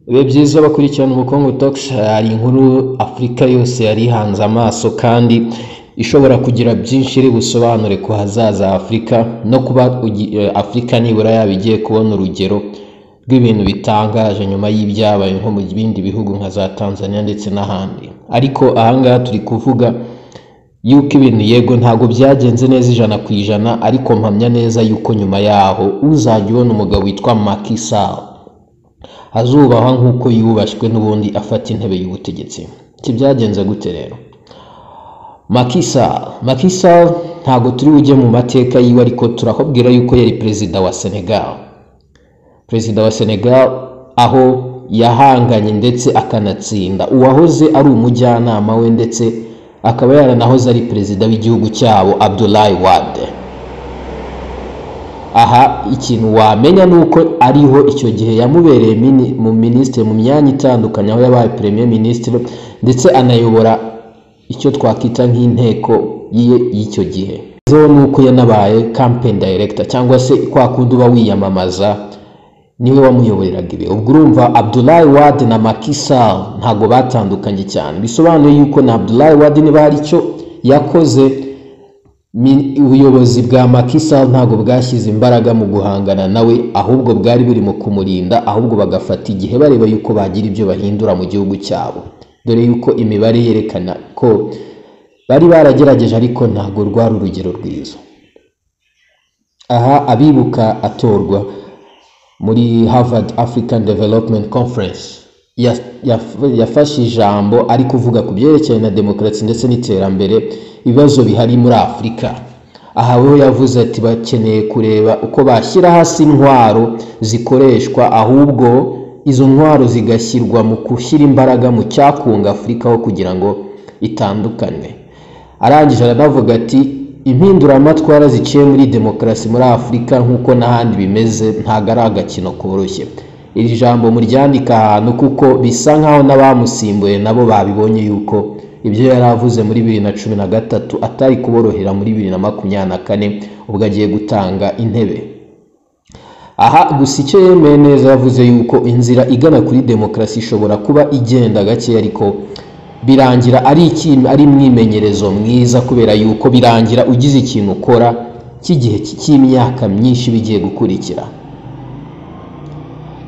Ibihe byiza bakurikirana Ubukungu Talks. Hari inkuru Afurika yose yari ihanze amaso kandi ishobora kugira byinshi iri busobanure ku hazaza Afurika no kuba Afurika nibura yaba igiye kubona urugero rw'ibintu bitangaje nyuma y'ibyabaye nko mu bindi bihugu nka za Tanzania ndetse n'ahandi. Ariko ahangaha turi kuvuga yuko ibintu, yego, ntabwo byagenze neza 100%, ariko mpamya neza yuko nyuma yaho uzajya ubona umugabo witwa Macky Sall azubahwa nk'uko yubashywe n'ubundi afata intebe y'ubutegetsi. Iki byagenze gute rero? Macky Sall, Macky Sall, ntabwo turi bujye mu mateka yiwe, ariko turakubwira yuko yari perezida wa Senegal, perezida wa Senegal, aho yahanganye ndetse akanatsinda uwahoze ari umujyanama we, ndetse akaba yaranahoze ari perezida w'igihugu cyabo, Abdoulaye Wade. Aha ikintu wamenya ni uko ariho icyo gihe yamubereye mu minisitiri mu myanya itandukanye, aho yabaye premier ministre ndetse anayobora icyo twakwita nk'inteko y'icyo gihe. Zo ni uko yanabaye campaign director, cyangwa se kwa kundi uba wiyamamaza, niwe wamuyoboreraga ibi. Ubwo urumva Abdoulaye Wade na Macky Sall ntabwo batandukanye cyane. Bisobanuye yuko na Abdoulaye Wade niba hari icyo yakoze, ubuyobozi bwa Macky Sall ntabwo bwashyize imbaraga mu guhangana nawe, ahubwo bwari buri mu kumurinda, ahubwo bagafata igihe bareba yuko bagira ibyo bahindura mu gihugu cyabo, dore yuko imibare yerekana ko bari baragerageje, ariko ntabwo rwari urugero rwiza. Aha abibuka atorwa muri Harvard African Development Conference, yafashe ijambo ari kuvuga ku byerekeye na demokarasi ndetse n'iterambere, ibibazo bihari muri Afurika. Aha we yavuze ati bakeneye kureba uko bashyira hasi intwaro zikoreshwa, ahubwo izo ntwaro zigashyirwa mu gushyira imbaraga mu cyakunga Afurika aho kugira ngo itandukane. Arangije aranavuga ati impinduramatwara ziciye muri demokarasi muri Afurika, nk'uko n'ahandi bimeze, ntabwo ari agakino koroshye. Iri jambo muryandika ahantu, kuko bisa nkaho n'abamusimbuye nabo babibonye yuko ibyo yari avuze muri 2013 atari kuborohera muri 2024 ubwo agiye gutanga intebe. Aha gusa icyo yemeye neza, yavuze yuko inzira igana kuri demokarasi ishobora kuba igenda gake, ariko birangira ari ikintu, ari imyimenyerezo mwiza, kubera yuko birangira ugize ikintu ukora cy'igihe cy'imyaka myinshi bigiye gukurikira.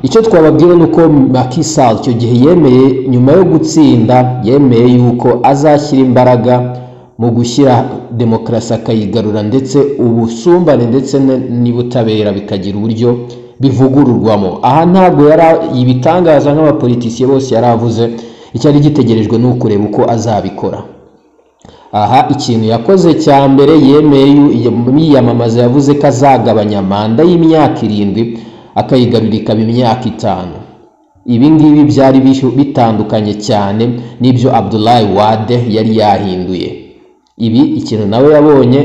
Icyo twababwira ni uko Macky Sall icyo gihe yemeye, nyuma yo gutsinda, yemeye yuko azashyira imbaraga mu gushyira demokarasi akayigarura, ndetse ubusumbane ndetse n'ubutabera bikagira uburyo bivugururwamo. Aha ntabwo yari ibitangaza nk'abapolitisiye bose yari avuze. Icyari gitegerejwe ni ukureba uko azabikora. Aha ikintu yakoze cya mbere, yemeye yiyamamaza, yavuze ko azagabanya manda y'imyaka 7 akayigarura ikaba imyaka 5. Ibi ngibi byari bitandukanye cyane n'ibyo Abdoulaye Wade yari yahinduye. Ibi ikintu nawe yabonye,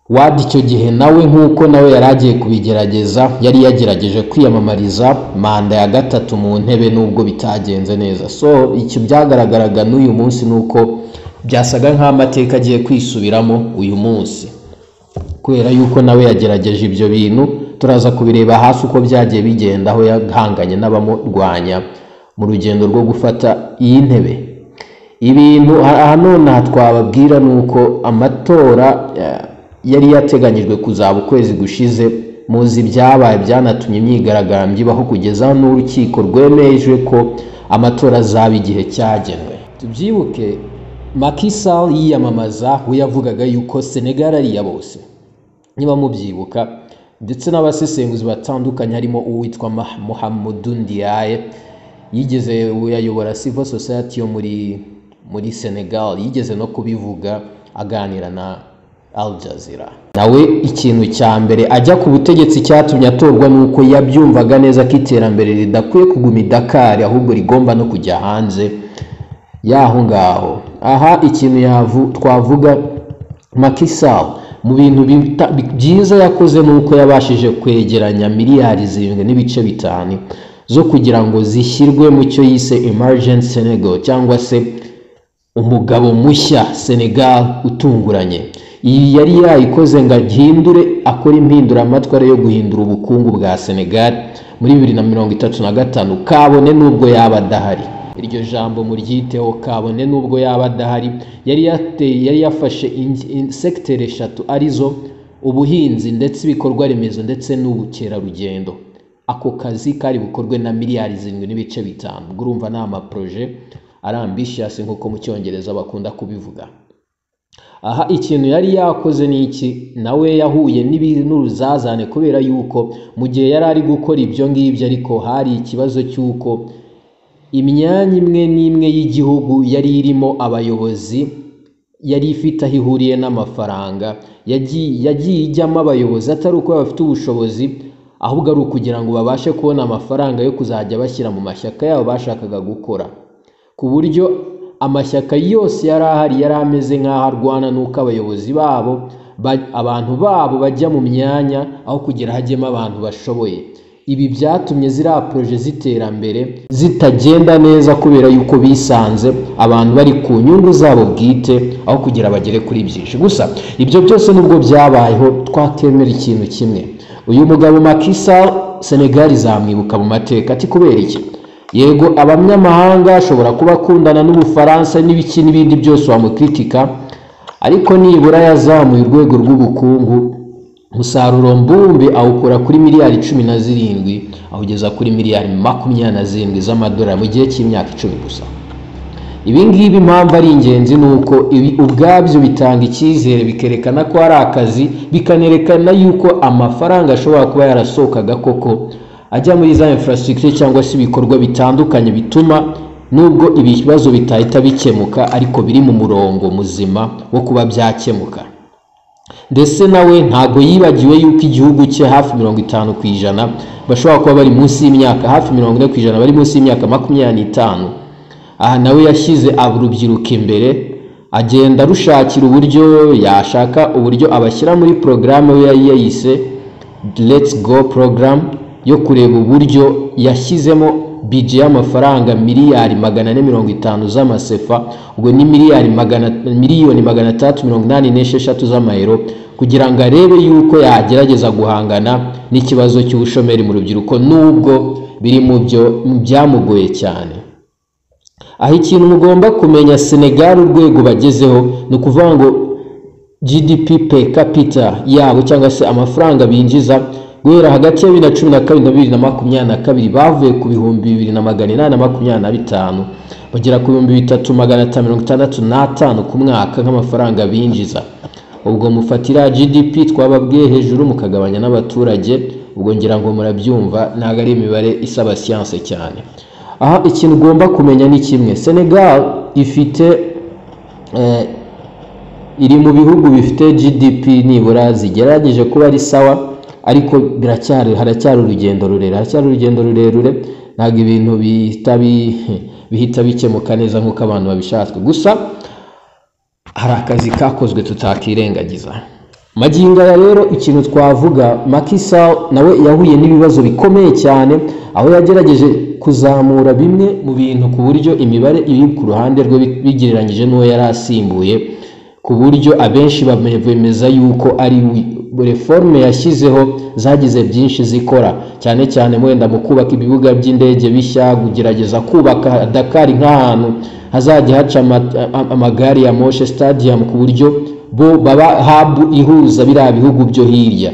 Wade icyo gihe nawe, nk'uko nawe yari agiye kubigerageza, yari yagerageje kwiyamamariza manda ya gatatu mu ntebe, nubwo bitagenze neza. So icyo byagaragaraga n'uyu munsi ni uko byasaga nk'amateka agiye kwisubiramo uyu munsi, kubera yuko nawe yagerageje ibyo bintu. Turaza kubireba hasi uko byagiye bigenda, aho yahanganye n'abamurwanya mu rugendo rwo gufata iyi ntebe. Ibintu aha nonaha twababwira ni uko amatora yari yateganyijwe kuzaba ukwezi gushize. Muzi ibyabaye, byanatumye imyigaragambyo ibaho, kugeza n'urukiko rwemeje ko amatora azaba igihe cyagenwe. Tubyibuke, Macky Sall yiyamamaza, we yavugaga yuko Senegal ari iya bose, niba mubyibuka, ndetse n'abasesenguzi batandukanye, harimo uwitwa Mohamedou Ndiaye, yigeze yayobora civil society yo muri Senegal, yigeze no kubivuga aganira na Al Jazeera. Nawe ikintu cya mbere ajya ku butegetsi cyatumye atorwa ni uko yabyumvaga neza ko iterambere ridakwiye kuguma i Dakar, ahubwo rigomba no kujya hanze y'aho ngaho. Aha ikintu twavuga, Macky Sall mu bintu byiza yakoze ni uko yabashije kwegeranya miliyari 7.5 zo kugira ngo zishyirwe mu cyo yise Emergent Senegal, cyangwa se umugabo mushya Senegal utunguranye. Iyi yari yayikoze ngo ahindure, akore impinduramatwara yo guhindura ubukungu bwa Senegal muri 2035, kabone n'ubwo yaba adahari. Iryo jambo muryiteho, kabone n'ubwo yaba adahari. Yari yateye, yari yafashe secteur eshatu, arizo ubuhinzi ndetse ibikorwa remezo ndetse n'ubukerarugendo. Ako kazi kari bukorwe na miliyari 7.5. Ubwo urumva ni amaprojet ari ambitious, nk'uko mu Cyongereza bakunda kubivuga. Aha ikintu yari yakoze ni iki? Nawe yahuye n'uruzazane, kubera yuko mu gihe yari ari gukora ibyo ngibyo, ariko hari ikibazo cy'uko imyanya imwe n'imwe y'igihugu yari irimo abayobozi yari ifite aho ihuriye n'amafaranga. Yagiye ijyamo abayobozi atari uko bafite ubushobozi, ahubwo ari ukugira ngo babashe kubona amafaranga yo kuzajya bashyira mu mashyaka yabo bashakaga gukora, ku buryo amashyaka yose yari ahari yari ameze nk'aho arwana n'uko abayobozi babo, abantu babo bajya mu myanya aho kugira hajyemo abantu bashoboye. Ibi byatumye ziriya projet z'iterambere zitagenda neza, kubera yuko bisanze abantu bari ku nyungu zabo bwite aho kugira bagere kuri byinshi. Gusa ibyo byose nubwo byabayeho, twakemera ikintu kimwe: uyu mugabo Macky Sall, Senegal izamwibuka mu mateka. Ati kubera iki? Yego, abanyamahanga, ashobora kuba akundana n'Ubufaransa n'ibiki n'ibindi byose wamukritika, ariko nibura yazamuye urwego rw'ubukungu, umusaruro mbumbe awukura kuri miliyari 17 awugeza kuri miliyari 27 z'amadolari mu gihe cy'imyaka 10 gusa. Ibi ngibi impamvu ari ingenzi ni uko ibi ubwabyo bitanga icyizere, bikerekana ko hari akazi, bikanerekana yuko amafaranga ashobora kuba yarasohokaga koko ajya muri za infrastructure cyangwa se ibikorwa bitandukanye, bituma nubwo ibibazo bitahita bikemuka, ariko biri mu murongo muzima wo kuba byakemuka. Ndetse nawe ntabwo yibagiwe yuko igihugu cye hafi 50% bashobora kuba bari munsi y'imyaka, hafi 40% bari munsi y'imyaka 25. Aha nawe yashyize urubyiruko imbere, agenda arushakira uburyo yashaka uburyo abashyira muri porogaramu we yari yayise Let's Go program, yo kureba uburyo yashyizemo budget y'amafaranga miliyari 450 z'amasefa, ubwo ni miliyoni 686 z'amayero, kugira ngo arebe yuko yagerageza guhangana n'ikibazo cy'ubushomeri mu rubyiruko, nubwo biri mu byo byamugoye cyane. Aho ikintu mugomba kumenya, Senegal urwego bagezeho ni ukuvuga ngo GDP per capita yabo, cyangwa se amafaranga binjiza, guhera hagati ya 2012 na 2022, bavuye ku 2825 bagera ku 3565 ku mwaka nk'amafaranga binjiza. Ubwo mufatira GDP twababwiye hejuru, mukagabanya n'abaturage, ubwo ngira ngo murabyumva, ntabwo ari imibare isaba siyanse cyane. Aha ikintu ugomba kumenya ni kimwe: Senegal ifite iri mu bihugu bifite GDP nibura zigerageje kuba ari sawa, ariko biracyari haracyari urugendo rurerure, haracyari urugendo rurerure. Ntabwo ibintu bihita bikemuka neza nk'uko abantu babishatse. Gusa hari akazi kakozwe tutakirengagiza. Magingo aya rero, ikintu twavuga, Macky Sall nawe yahuye n'ibibazo bikomeye cyane, aho yagerageje kuzamura bimwe mu bintu ku buryo imibare iri ku ruhande rwe bigereranyije n'uwo yari asimbuye, ku buryo abenshi bemeza yuko ari réforme yashyizeho zagize byinshi zikora, cyane cyane wenda mu kubaka ibibuga by'indege bishya, kugerageza kubaka Dakar nk'ahantu hazajya haca amagare ya moshe, stadium, ku buryo bo baba hub ihuza biriya bihugu byo hirya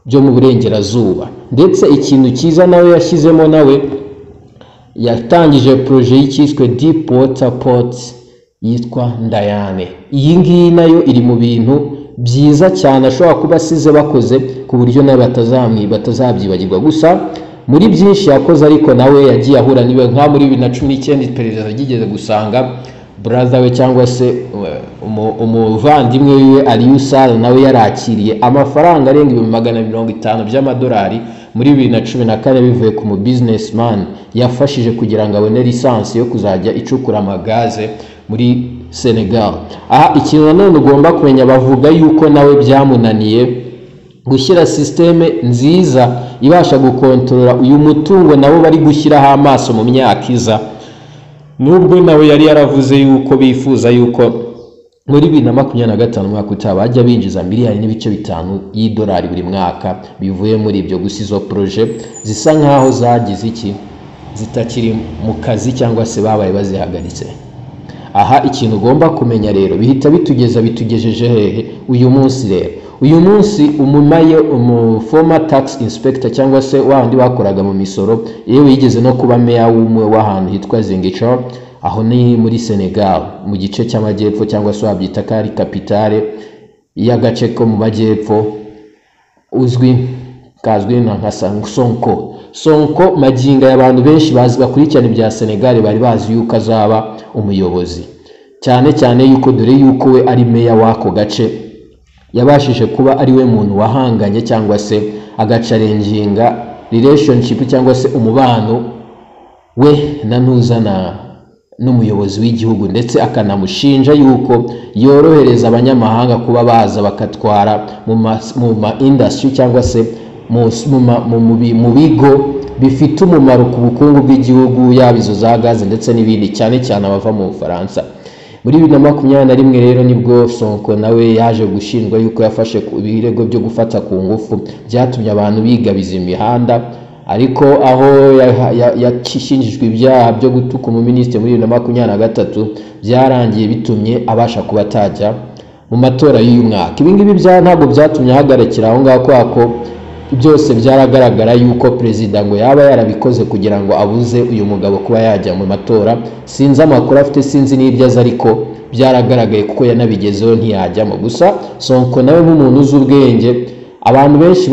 byo mu burengerazuba. Ndetse ikintu cyiza nawe yashyizemo, nawe yatangije projet y'icyiswe Deep Water Port yitwa Ndayane. Iyi ngiyi nayo iri mu bintu byiza cyane ashobora kuba asize bakoze, ku buryo nawe batazabyibagirwa. Gusa muri byinshi yakoze, ariko nawe yagiye ahura niwe, nka muri 2019 iperereza ryigeze gusanga brother we, cyangwa se umuvandimwe wiwe Aliou Sall, nawe yarakiriye amafaranga arenga 150,000 by'amadolari muri 2014, bivuye ku mu businessman yafashije kugira ngo abone licence yo kuzajya icukura amagaze muri Senegal. Aha ikintu nanone ugomba kumenya, bavuga yuko nawe byamunaniye gushyira système nziza ibasha gukontorora uyu mutungo nabo bari gushyiraho amaso mu myaka iza, nubwo nawe yari yaravuze yuko bifuza yuko Muri 2025, umwaka utaha, bajya binjiza miliyari 1.5 y'idolari buri mwaka bivuye muri ibyo. Gusa izo projet zisa nkaho zagize iki, zitakiri mu kazi cyangwa se babaye bazihagaritse. Aha ikintu ugomba kumenya rero, bihita bitugeza, bitugejeje hehe uyu munsi rero? Uyu munsi umumaye umu former tax inspector, cyangwa se wa wundi bakoraga mu misoro, yewe yigeze no kuba meya w'umwe w'ahantu hitwa Ziguinchor, aho ni muri Senegal mu gice cy'amajyepfo, cyangwa se wabyita ko ari capitale y'agace ko mu majyepfo, uzwi kazwi nka Sonko. Sonko magingo abantu benshi bazi bakurikirana ibya Senegal bari bazi yuko azaba umuyobozi, cyane cyane yuko dore yuko we ari meya w'ako gace, yabashije kuba ari we muntu wahanganye cyangwa se agachallenginga relationship cyangwa se umubano we na ntuzana n'umuyobozi w'igihugu, ndetse akanamushinja yuko yorohereza abanyamahanga kuba baza bakatwara mu ma industry cyangwa se mu bigo bifite umumaro ku bukungu bw'igihugu, yaba izo za gaze ndetse n'ibindi, cyane cyane abava mu Bufaransa. Muri 2021 rero nibwo Sonko nawe yaje gushinjwa yuko yafashe ibirego byo gufata ku ngufu, byatumye abantu bigabiza imihanda. Ariko aho yashinjijwe ibyaha byo gutuka umuminisitiri muri 2023, byarangiye bitumye abasha kuba atajya mu matora y'uyu mwaka. Ibi ngibi ntabwo byatumye ahagarikira aho ngaho, kubera ko byose byaragaragara yuko perezida ngo yaba yarabikoze kugira ngo abuze uyu mugabo kuba yajya mu matora. Sinzi amakuru afite, sinzi n'ibyo azi, ariko byaragaragaye kuko yanabigezeho ntiyajyamo. Gusa Sonko nawe nk'umuntu uzi ubwenge, abantu benshi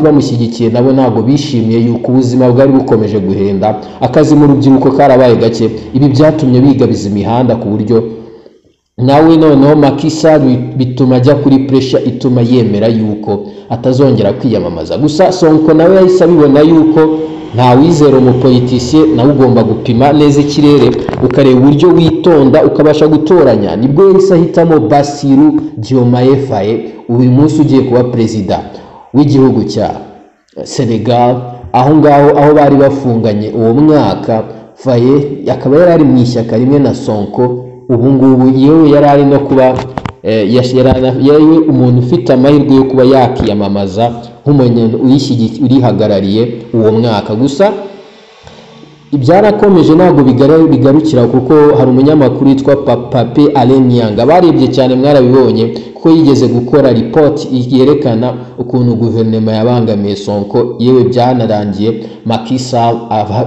bamushyigikiye nabo ntabwo bishimiye yuko ubuzima bwari bukomeje guhenda, akazi mu rubyiruko karabaye gake. Ibi byatumye bigabiza imihanda, ku buryo nawe noneho Macky Sall bituma ajya kuri pressure ituma yemera yuko atazongera kwiyamamaza. Gusa Sonko nawe yahise abibona yuko ntawizera umupoliticien, nawe ugomba gupima neza ikirere, ukareba uburyo witonda, ukabasha gutoranya. Nibwo yahise ahitamo Bassirou Diomaye Faye, uyu munsi ugiye kuba perezida w'igihugu cya Senegal. Aho ngaho aho bari bafunganye uwo mwaka, Faye akaba yari ari mu ishyaka rimwe na Sonko. Ubu ngubu yewe yari ari no kuba yari umuntu ufite amahirwe yo kuba yakiyamamaza nk'umuntu urihagarariye uwo mwaka. Gusa ibyarakomeje, ntabwo bigarukira, kuko hari umunyamakuru witwa Pape Alé Niang barebye cyane, mwarabibonye kuko yigeze gukora ripoti yerekana ukuntu guverinoma yabangamiye Sonko. Yewe byanarangiye Macky Sall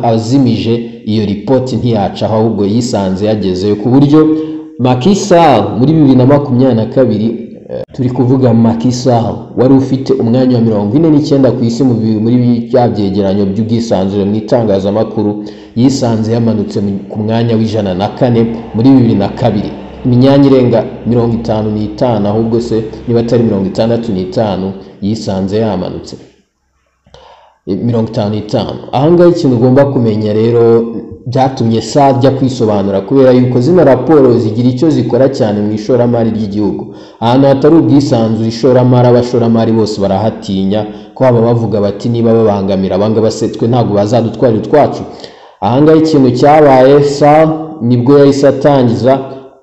azimije iyo ripoti, ntiyacaho, ahubwo yisanze yagezeyo, ku buryo Macky Sall muri 2022, turi kuvuga Macky Sall wari ufite umwanya wa 49 ku isi muri bya byegeranyo by'ubwisanzure mu itangazamakuru, yisanze yamanutse ku mwanya wa 104 muri 2002, imyanya irenga 55, ahubwo se niba atari 65, yisanze yamanutse 55. Ahangaha ikintu ugomba kumenya rero, byatumye Sall ajya kwisobanura, kubera yuko zino raporo zigira icyo zikora cyane mu ishoramari ry'igihugu. Ahantu hatari ubwisanzure, ishoramari, abashoramari bose barahatinya, ko baba bavuga bati: "Niba babangamira abangaba se, twe ntabwo bazadutwarira utwacu?" Ahangaha ikintu cyabaye, Sall nibwo yahise atangiza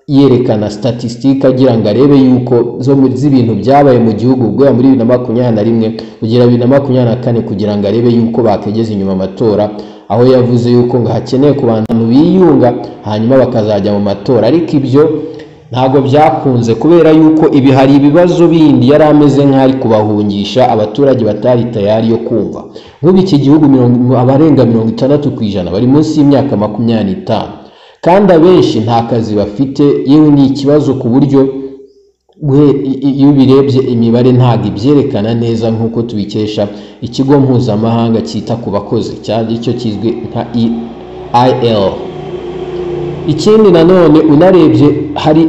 yerekana statistique, agira ngo arebe yuko zo z'ibintu byabaye mu gihugu guhera muri 2021 kugera 2024, kugira ngo arebe yuko bakegeza inyuma amatora, aho yavuze yuko ngo hakeneye ku bantu biyunga hanyuma bakazajya mu matora. Ariko ibyo ntabwo byakunze, kubera yuko ibi hari ibibazo bindi yari ameze nk'aho ari kubahungisha, abaturage batari tayari yo kumva. Nk'ubu iki gihugu abarenga 60% bari munsi y'imyaka 25, kandi abenshi nta kazi bafite. Yewe ni ikibazo, ku buryo iyo ubirebye imibare ntabwo ibyerekana neza, nk'uko tubikesha ikigo mpuzamahanga cyita ku bakozi, icyo kizwi nka ILO. Ikindi nanone unarebye, hari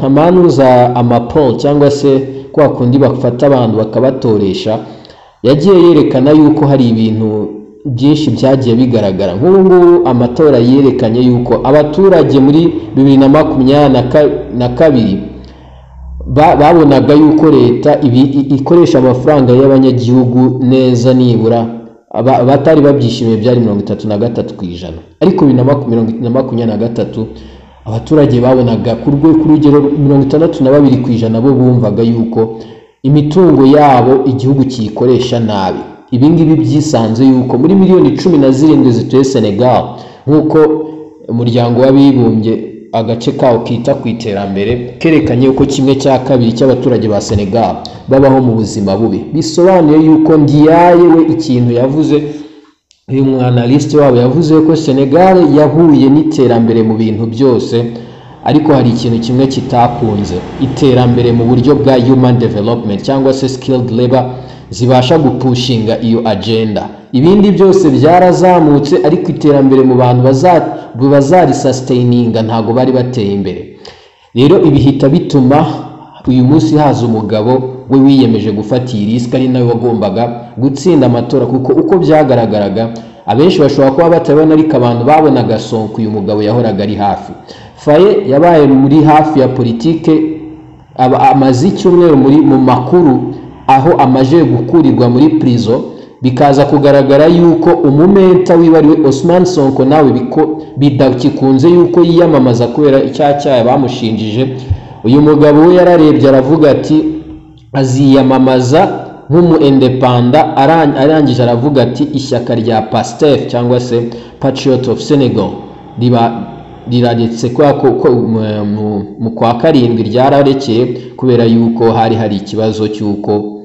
amanuza, amapoll, cyangwa se kwa kundi bafata abantu bakabatoresha, yagiye yerekana yuko hari ibintu byinshi byagiye bigaragara. Nk'ubu ngubu amatora yerekanye yuko abaturage muri 2022 babonaga yuko leta ikoresha amafaranga y'abanyagihugu neza, nibura abatari babyishimiye byari 33%, ariko 2023 Abaturage babonaga ku rugero 62% bo bumvaga yuko imitungo yabo igihugu kiyikoresha nabi. Ibi ngibi byisanze yuko muri miliyoni 17 zituye Senegal, nk'uko umuryango w'abibumbye agace kawo kita ku iterambere kerekanye yuko 1/2 cy'abaturage ba Senegal babaho mu buzima bubi. Bisobanuye yuko Ndiaye we ikintu yavuze, uyu mwanaliste wabo yavuze ko Senegal yahuye n'iterambere mu bintu byose, ariko hari ikintu kimwe kitakunze, iterambere mu buryo bwa human development cyangwa se skilled labor zibasha gupushinga iyo agenda. Ibindi byose byarazamutse, ariko iterambere mu bantu bazarisustaininga ntago bari bateye imbere. Rero ibihita bituma uyu munsi haza umugabo we wiyemeje gufata iyi risk, ari nawe wagombaga gutsinda amatora, kuko uko byagaragaraga abenshi bashobora kuba batabona, ariko abantu babonaga Sonko uyu mugabo yahoraga ari hafi. Faye yabaye muri hafi ya politike, amaze icyumweru mu makuru aho amaje gukurirwa muri prison, bikaza kugaragara yuko umumenta wiwe ari we Ousmane Sonko nawe bidakikunze yuko yiyamamaza kubera icyaha bamushinjije. Uyu mugabo we yararebye aravuga ati aziyamamaza nk'umu independa, arangije aravuga ati ishyaka rya Pastef cyangwa se Patriot of Senegal riba riraretse kubera ko mu kwa karindwi ryararekeye, kubera yuko hari ikibazo cy'uko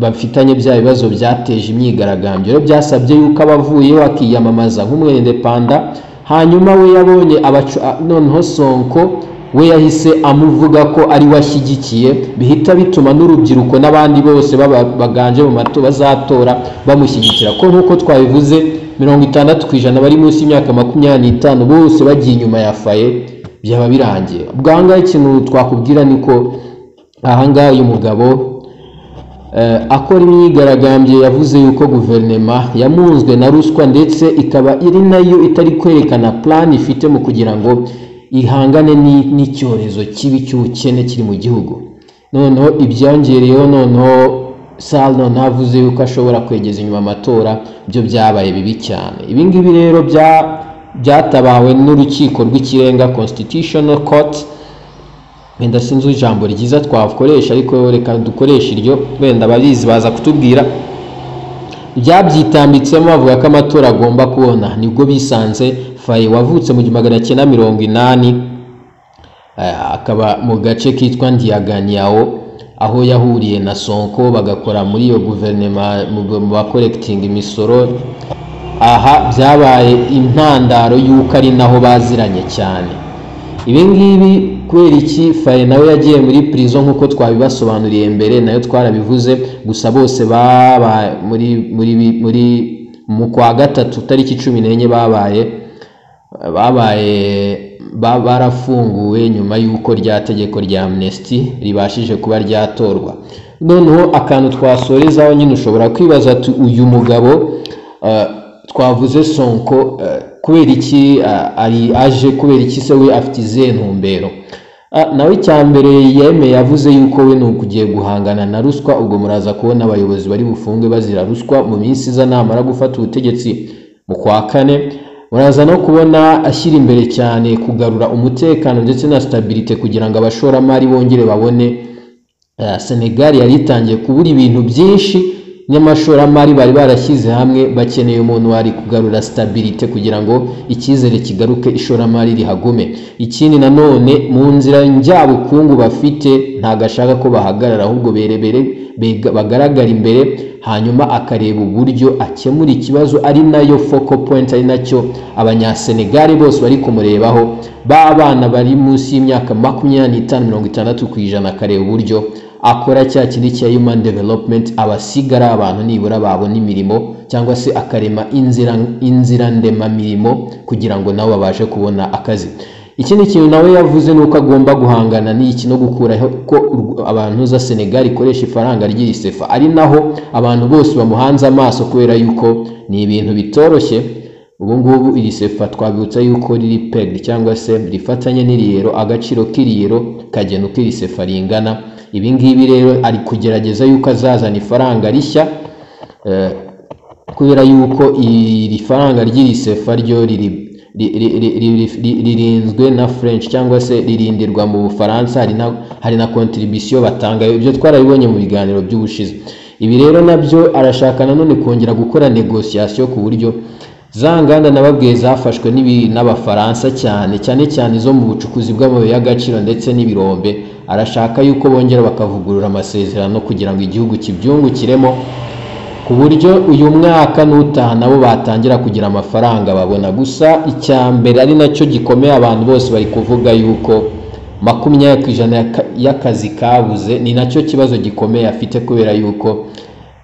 bafitanye bya bibazo byateje imyigaragambyo. Rero byasabye yuko abavuyeho akiyamamaza nk'umwendepanda. Hanyuma we yabonye noneho Sonko we yahise amuvuga ko ari we ashyigikiye, bihita bituma n'urubyiruko n'abandi bose baganje mu matora bazatora bamushyigikira, ko nk'uko twabivuze 60% bari munsi y'imyaka 25 bose bagiye inyuma ya Faye, byaba birangiye. Bwangahe ikintu twakubwira niko ahangaha uyu mugabo akora imyigaragambyo yavuze yuko guverinoma yamunzwe na ruswa, ndetse ikaba iri nayo itari kwerekana plan ifite mu kugira ngo ihangane n'icyorezo kibi cy'ubukene kiri mu gihugu. Noneho ibyongereyeho, noneho Sall navuze yuko ashobora kwegeza inyuma amatora, byo byabaye bibi cyane. Ibi ngibi rero byatabawe n'urukiko rw'ikirenga Constitutional Court. Wenda sinzi ijambo ryiza twakoresha, ariko reka dukoreshe iryo, wenda ababizi baza kutubwira. Byabyitambitsemo bavuga ko amatora agomba kubona. Nibwo bisanze Faye wavutse mu 1980, akaba mu gace kitwa Ndiaganiao, aho yahuriye na Sonko bagakora muri iyo guverinoma mu bakolecting imisoro. Aha byabaye intandaro y'uko ari naho baziranye cyane. Ibi ngibi kubera iki Faye nawe yagiye muri prison nk'uko twabibasobanuriye mbere, nayo twarabivuze, gusa bose baba muri mu kwa gatatu tariki 14 babaye barafunguwe nyuma y'uko rya tegeko rya amnesty ribashije kuba ryatorwa. Noneho akantu twasorezaho nyine, ushobora kwibaza ati uyu mugabo twavuze Sonko kubera iki ari aje, kubera iki se we afite izihe ntumbero? Nawe icyambere yemeye yavuze yuko we nukugiye guhangana na ruswa. Ubwo muraza kubona abayobozi bari bufunge bazira ruswa mu minsi iza namara gufata ubutegetsi mu kwa kane. Muraza no kubona ashyira imbere cyane kugarura umutekano ndetse na stabilité kugira ngo abashoramari bongere babone. Senegal yari itangiye kubura ibintu byinshi n'amashoramari bari barashyize hamwe, bakeneye umuntu wari kugarura stabilité kugira ngo icyizere kigaruke, ishoramari rihagume. Ikindi nanone mu nzira njyabukungu bafite ntago ashaka ko bahagarara, ahubwo berebere bagaragara imbere, hanyuma akareba uburyo akemura ikibazo, ari nayo focal point, ari nacyo abanyasenegali bose bari kumurebaho. Ba bana bari munsi y'imyaka 25, 60%, akareba uburyo akora cya kindi cya human development, abasigara abantu nibura babona imirimo, cyangwa se akarema inzira ndemamirimo kugira ngo nabo babashe kubona akazi. Ikindi kintu nawe yavuze nuko agomba guhangana n'iki no gukuraho ko abantu za Senegal ikoresha ifaranga ry'isefa, ari naho abantu bose bamuhanze amaso kubera yuko ni ibintu bitoroshye. Ubu ngubu iri sefa twabibutsa yuko riri pegged cyangwa se rifatanye n'iriyero, agaciro k'iriyero kagena uko iri sefa ringana. Ibi ngibi rero ari kugerageza yuko azazana ifaranga rishya, kubera yuko iri faranga ry'iri sefa ryo ririnzwe na French cyangwa se ririndirwa mu Bufaransa. Hari na contribution batanga, ibyo twarabibonye mu biganiro by'ubushize. Ibi rero nabyo arashaka nanone kongera gukora négociation ku buryo za nganda nababwiye zafashwe n'Abafaransa, cyane cyane cyane izo mu bucukuzi bw'amabuye y'agaciro ndetse n'ibirombe. Arashaka yuko bongera bakavugurura amasezerano kugira ngo igihugu kibyungukiremo, ku buryo uyu mwaka n'utaha nabo batangira kugira amafaranga babona. Gusa icya mbere, ari nacyo gikomeye, abantu bose bari kuvuga yuko 20% y'akazi kabuze. Ni nacyo kibazo gikomeye afite, kubera yuko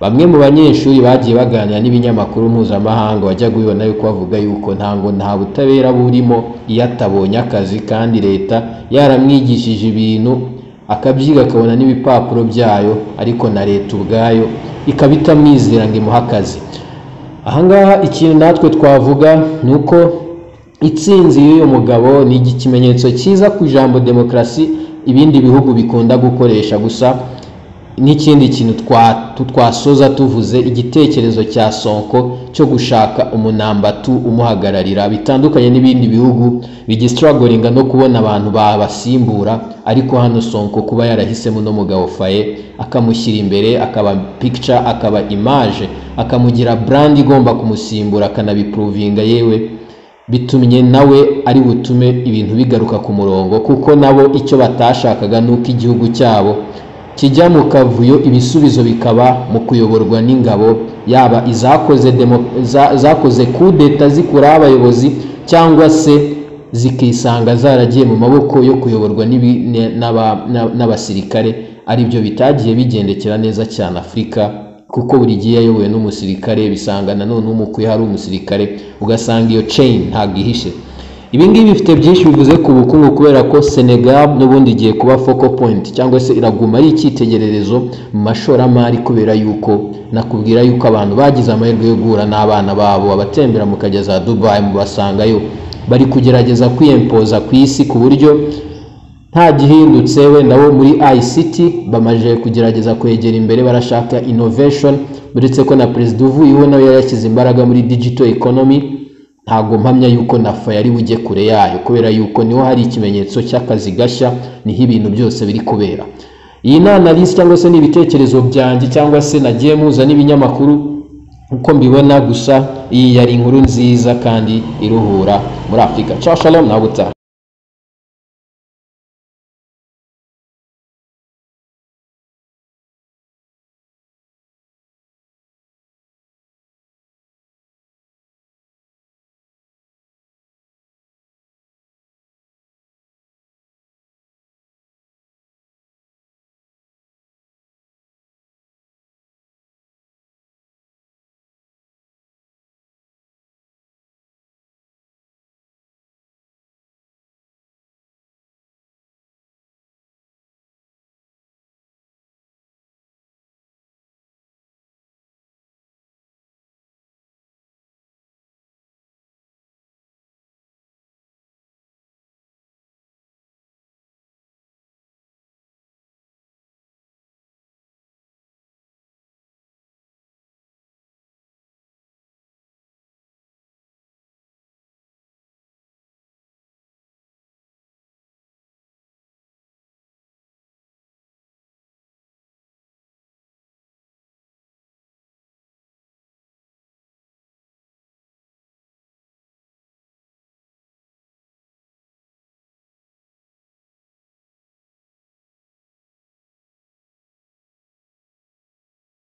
bamwe mu banyeshuri bagiye baganira n'ibinyamakuru mpuzamahanga wajya kubibona yuko bavuga yuko ntabwo nta butabera burimo iyo atabonye akazi, kandi leta yaramwigishije ibintu akabyiga, akabona n'ibipapuro byayo, ariko na leta ubwayo ikaba itamwizera ngo imuhe akazi. Ahangaha ikintu natwe twavuga ni uko itsinzi y'uyu mugabo ni ikimenyetso cyiza ku ijambo demokarasi ibindi bihugu bikunda gukoresha. Gusa n'ikindi kintu twasoza tuvuze, igitekerezo cya Sonko cyo gushaka umunumber two umuhagararira, bitandukanye n'ibindi bihugu bigistrugglinga no kubona abantu babasimbura, ariko hano Sonko kuba yarahisemo uno mugabo Faye, akamushyira imbere, akaba picture, akaba image, akamugira brand igomba kumusimbura, akanabiprovinga, yewe bitumye nawe ari butume ibintu bigaruka ku murongo, kuko nabo icyo batashakaga ni uko igihugu cyabo kijya mu kavuyo, ibisubizo bikaba mu kuyoborwa n'ingabo, yaba izakoze zakoze kudeta zikuraho abayobozi cyangwa se zikisanga zaragiye mu maboko yo kuyoborwa n'abasirikare, aribyo bitagiye bigendekera neza cyane Afurika, kuko buri gihe yayobowe n'umusirikare, bisanga nanone umukwiye hari umusirikare, ugasanga iyo chain ntabwo ihishe. Ibi ngibi bifite byinshi bivuze ku bukungu, kubera ko Senegal n'ubundi igiye kuba focal point cyangwa se iraguma ari icyitegererezo mu mashoramari, kubera yuko nakubwira yuko abantu bagize amahirwe yo guhura n'abana babo, abatembera mukajya za Dubai mubasangayo, bari kugerageza kwiyempoza ku isi, ku buryo nta gihindutse wenda bo muri ICT bamaze kugerageza kwegera imbere, barashaka innovation. Uretse ko na perezida uvuyeho nawe yari yashyize imbaraga muri digital economy, ntabwo mpamya yuko na Faye ari bujye kure yayo, kubera yuko niho hari ikimenyetso cy'akazi gashya, niho ibintu byose biri kubera. Iyi ni analyse cyangwa se ni ibitekerezo byanjye, cyangwa se nagiye muza n'ibinyamakuru uko mbibona. Gusa iyi yari inkuru nziza kandi iruhura muri Afurika. Ciao, shalom, nawe utaha.